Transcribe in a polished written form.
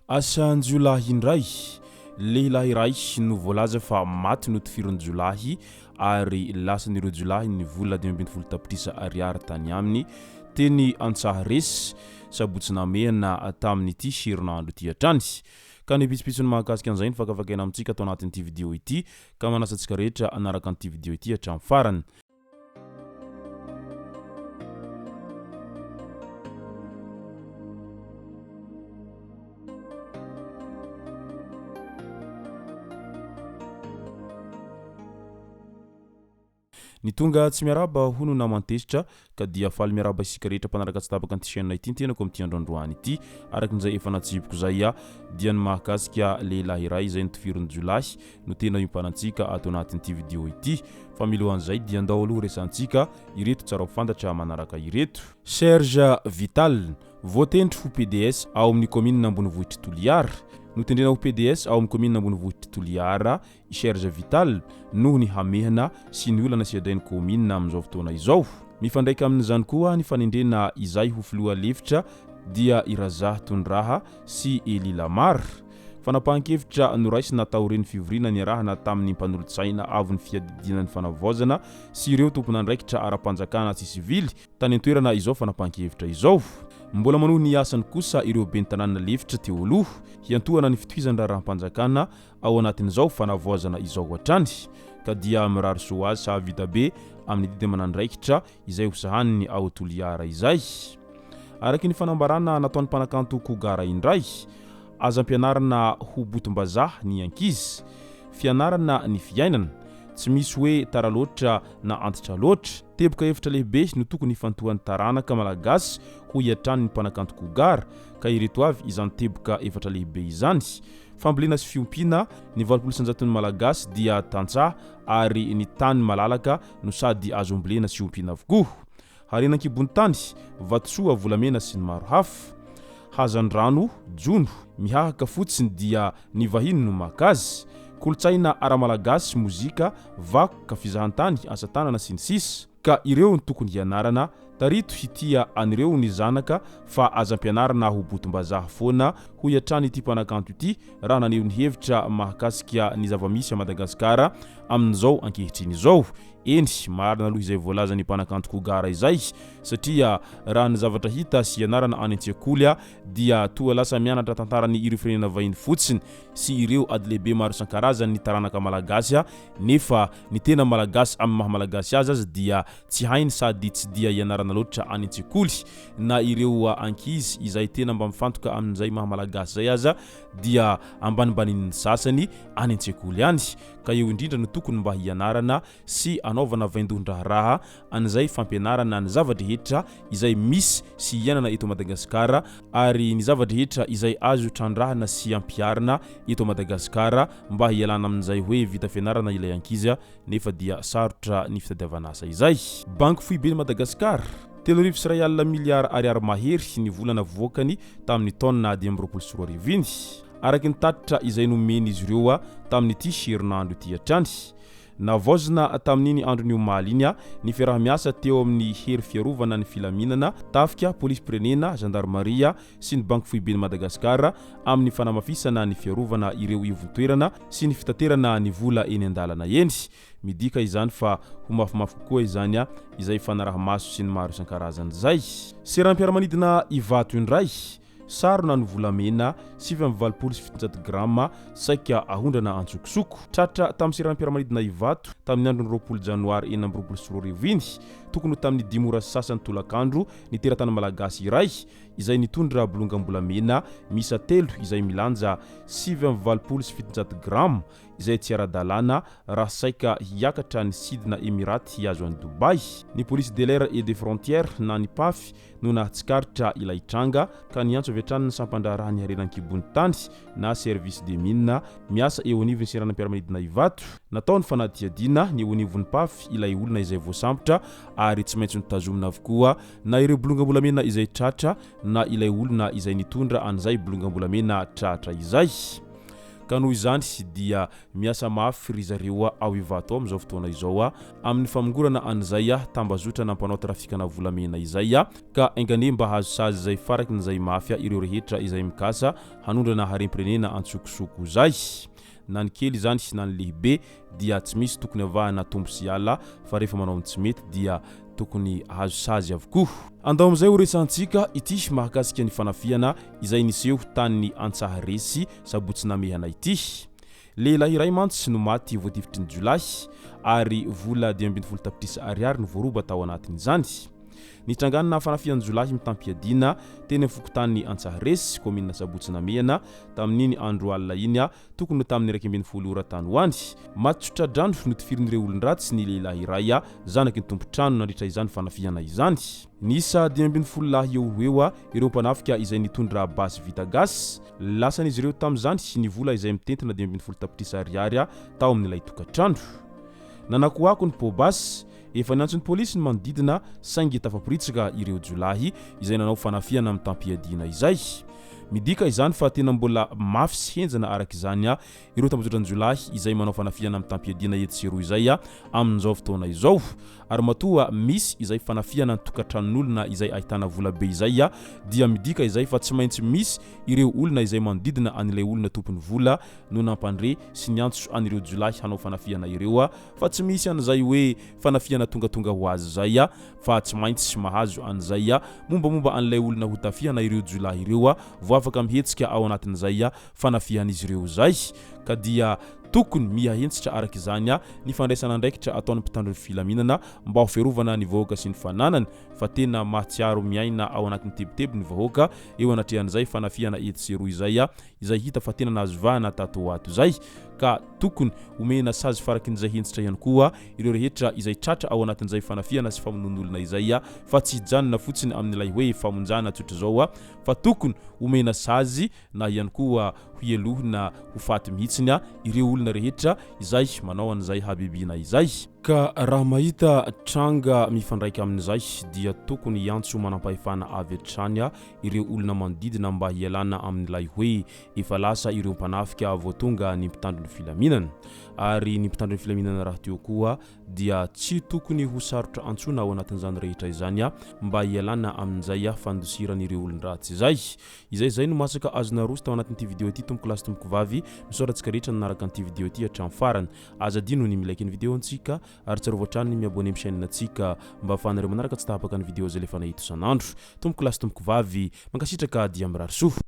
Asan-jiolahy indray, lehilahy iray no voalaza fa maty notifirin'ny jiolahy ary lasan'ireo jiolahy ny vola 15 tapitrisa ariary tany aminy teny Antsaharesy, sabotsy Namehana tamin'ity herinandro ity hatrany. Ka ny pitsopitsony mahakasika an'izay no fakafakaina amintsika ato anatin'ity video ity ka manasa antsika rehetra hanaraka an'ity video ity hatramin'ny farany. Ny tonga tsy miarahaba hono naman-tezitra ka dia faly miarahaba isika rehetra mpanaraka tsy tapaka an'ity chaîne ity ny tenako amin'ity andro androany ity. Araka izay efa natsipiko izay dia ny mahakasika lehilahy iray izay notifirin'ny jiolahy no tena iompanantsika ato anatin'ity video ity. Fa milohan'izay dia ndao aloha resahantsika ireto tsara ho fantatra manaraka ireto. Serge Vital, voatendry ho pds ao amin'ny kaominina ambonivohitr'i Toliara. Notendrena ho pds ao amin'ny kaominina ambonivohitr'i Toliara i Serge Vital noho ny hamehana sy ny olana sedrain'ny kaominina amin'izao fotoana izao. Mifandraika amin'izany koa ny fanendrena izay ho filoha lefitra dia i Razaha Tondraha sy Elie Lamar. Fanapahan-kevitra noraisina taorian'ny fivoriana niarahana tamin'ny mpanolotsaina avon'ny fiadidiana ny fanavaozana sy ireo tompon'andraikitra ara-panjakana sy sivily tany an-toerana izao fanapahan-kevitra izao. Mbola manohy ny asany kosa ireo ben'ny tanàna lefitra teo aloha hiantohana ny fitohizan'ny raharaham-panjakana ao anatin'izao fanavaozana izao hatrany ka dia mirary soa azy hahavita be amin'ny didy aman'andraikitra izay ho sahaniny ao Toliara izay. Araka ny fanambarana nataon'ny mpanakanto Kogara indray, aza ampianarina ho botom-bazaha ny ankizy. Fianarana ny fiainana. Tsy misy hoe tara loatra na antitra loatra. Teboka hevitra lehibe no tokony hifantohan'ny taranaka malagasy hoy hatrany ny mpanakanto Kogara, ka ireto avy izany teboka efatra lehibe izany. Fambolena sy fiompiana, ny 80 isan-jaton'ny Malagasy dia tantsaha ary ny tany malalaka no sady azo ambolena sy ompiana avokoa. Harena an-kibon'ny tany, vatosoa, volamena sy ny maro hafa. Hazandrano, jono, mihahaka fotsiny dia ny vahiny no maka azy. Kolontsaina ara-malagasy, mozika, vakoka, fizahantany, asa tanana sy ny sisa. Ka ireo no tokony hianarana, tarito hitia an'ireo ny zanaka fa aza ampianarina ho botom-bazaha foana, hoy hatrany ity mpanakanto ity raha naneho ny hevitra mahakasika ny zava-misy à Madagasikara amin'izao ankehitriny izao. Eny, marina aloha izay voalazan'ny mpanakanto Kogara izay satria raha ny zavatra hita sy ianarana any an-tsekoly dia toa lasa mianatra tantaran'ny ireo firenena vahiny fotsiny sy ireo ady lehibe maro isan-karazany ny taranaka malagasy nefa ny tena malagasy amin'ny maha malagasy azy aza dia tsy hainy sady tsy dia ianarana loatra any an-tsekoly na ireo ankizy izay tena mba mifantoka amin'izay maha malagasy izay aza dia ambanimbanin'ny sasany any an-tsekoly any ka eo indrindra no tokony mba hianarana sy anaovana vaindohan-draharaha an'izay fampianarana ny zava-drehetra izay misy sy iainana eto Madagasikara ary ny zava-drehetra izay azo trandrahana sy ampiharina eto Madagasikara mba hialana amin'izay hoe vita fianarana ilay ankizy nefa dia sarotra ny fitadiavana asa izay. Banky Foiben'i Madagasikara, 2300 miliara ariary mahery ny vola navoakany tamin'ny taona 2025 iny, araka ny tatitra izay nomen'izy ireo tamin'ity herinandro ity hatrany. Navaozina tamin'iny andron'ny omaly iny ny fiaraha-miasa teo amin'ny hery fiarovana ny filaminana, tafika, polisim-pirenena, zandarimaria sy ny Banky Foiben'i Madagasikara amin'ny fanamafisana ny fiarovana ireo ivon-toerana sy ny fitaterana ny vola eny an-dalana eny. Midika izany fa ho mafimafy kokoa izany izay fanaraha-maso sy ny maro isan-karazany izay. Seranam-piaramanidina Ivato indray. Sarona ny volamena 789 grama saika ahondrana antsokosoko. Tratra tamin'ny seranam-piaramanidina Ivato tamin'ny andron'ny 20 janoary 2026 iny, tokony ho tamin'ny dimy ora sy sasany tolakandro ny teratany malagasy iray izay nitondra bolongam-bolamena miisa telo izay milanja 789 grama izay tsy ara-dalàna raha saika hiakatra ny sidina Emirates hihazo an'i Dubaï. Ny Police de l'air et des frontières na ny PAF no nahatsikaritra ilay tranga ka niantso avy hatrany ny sampan-draharahan'ny harena an-kibon'ny tany na Service des mines miasa eo anivon'ny seranam-piaramanidina Ivato. Natao ny fanadihadiana ny eo anivon'ny PAF ilay olona izay voasambotra ary tsy maintsy notazomina avokoa na ireo bolongam-bolamena izay tratra na ilay olona izay nitondra an'izay bolongam-bolamena tratra izay. Ka noho izany dia miasa mafy ry zareo ao Ivato ao amin'izao fotoana izao amin'ny famongorana an'izay tambazotra-na mpanao trafikana volamena izay ka enganie mba hahazo sazy izay farakin'izay mafy ireo rehetra izay mikasa hanondrana harem-pirenena antsokosoko izay. Na ny kely izany na ny lehibe dia tsy misy tokony avahana tombo sy ala fa rehefa manao ny tsy mety dia tokony hahazo sazy avokoa. Andao amin'izay ho resahantsika ity mahakasika ny fanafihana izay niseho tany Antsaharesy sabotsy namehana ity. Lehilahy iray mantsy no maty voatifitry ny jiolahy ary vola 15 tapitrisa ariary no voaroba tao anatin'izany. Nitrangana fanafihan-jiolahy mitam-piadiana teny amin'ny fokontany Antsaharesy, kaominina Sabotsy Namehana, tamin'iny andro alina iny tokony ho tamin'ny 11 ora tany ho any. Maty tso-tra-drano notifirin'ireo olon-dratsy ny lehilahy iray, zanaky ny tompon-trano nandritra izany fanafihana izany. Niisa 15 lahy eo ho eo ireo mpanafika izay nitondra basy vita gasy. Lasan'izy ireo tamin'izany ny vola izay mitentina 15 tapitrisa ariary tao amin'ilay tokantrano. Nanakoako ny poa-basy. Efa niantso ny polisy ny manodidina saingy tafaporitsaka ireo jiolahy izay nanao fanafihana mitam-piadiana izay. Midika izany fa tena mbola mafy sy henjana araka izany ireo tambajotran-jiolahy izay manao fanafihana mitam-piadiana etsy sy eroa izay amin'izao fotoana izao. Ary matoa misy izay fanafihana ny tokantranon'olona izay ahitana vola be izay dia midika izay fa tsy maintsy misy ireo olona izay manodidina an'ilay olona tompon'ny vola no nampandre sy niantso an'ireo jiolahy hanao fanafihana ireo fa tsy misy an'izay hoe fanafihana tongatonga ho azy izay fa tsy maintsy mahazo an'izay mombamomba an'ilay olona hotafihana ireo jiolahy ireo vao afaka mihetsika ao anatin'izay fanafihan'izy ireo izay ka dia tokony miha hentitra araka izany ny fandraisana andraikitra ataon'ny mpitandro ny filaminana mba ho fiarovana ny vahoaka sy ny fananany fa tena mahatsiaro miaina ao anatin'ny tebiteby ny vahoaka eo anatrehan'izay fanafihana etsy sy eroa izay izay hita fa tena nahazo vahana tato ho ato izay ka tokony omena sazy farakin'izay hentitra ihany koa ireo rehetra izay tratra ao anatin'izay fanafihana sy famonoan'olona izay fa tsy hijanona fotsiny amin'ilay hoe famonjana tsotra izao fa tokony omena sazy na ihany koa ho helohina ho faty mihitsiny ireo olona rehetra izay manao an'izay habibiana izay. Ka raha mahita tranga mifandraika amin'izay dia tokony hiantso manampahefana avy hatrany ireo olona manodidina mba hialana amin'ilay hoe efa lasa ireo mpanafika vao tonga ny mpitandro ny filaminana. Ary ny mpitandro ny filaminana rahateo koa dia tsy tokony ho sarotra antsoina ao anatin'izany rehetra izany mba hialana amin'izay fandosiran'ireo olon-dratsy izay. Izay izay no masaka azo naroso tao anatin'ity video ity tompoko lahy sy tompoko vavy. Misaotra antsika rehetra nanaraka an'ity video ity hatramin'ny farany. Aza adino ny mi-like ny video antsika ary tsarovy hatrany ny mi-abonner amin'ny chaîne antsika mba ahafahanareo manaraka tsy tapaka ny video izay alefanay eto isan'andro. Tompoko lahy sy tompoko vavy, mankasitraka dia mirary soa.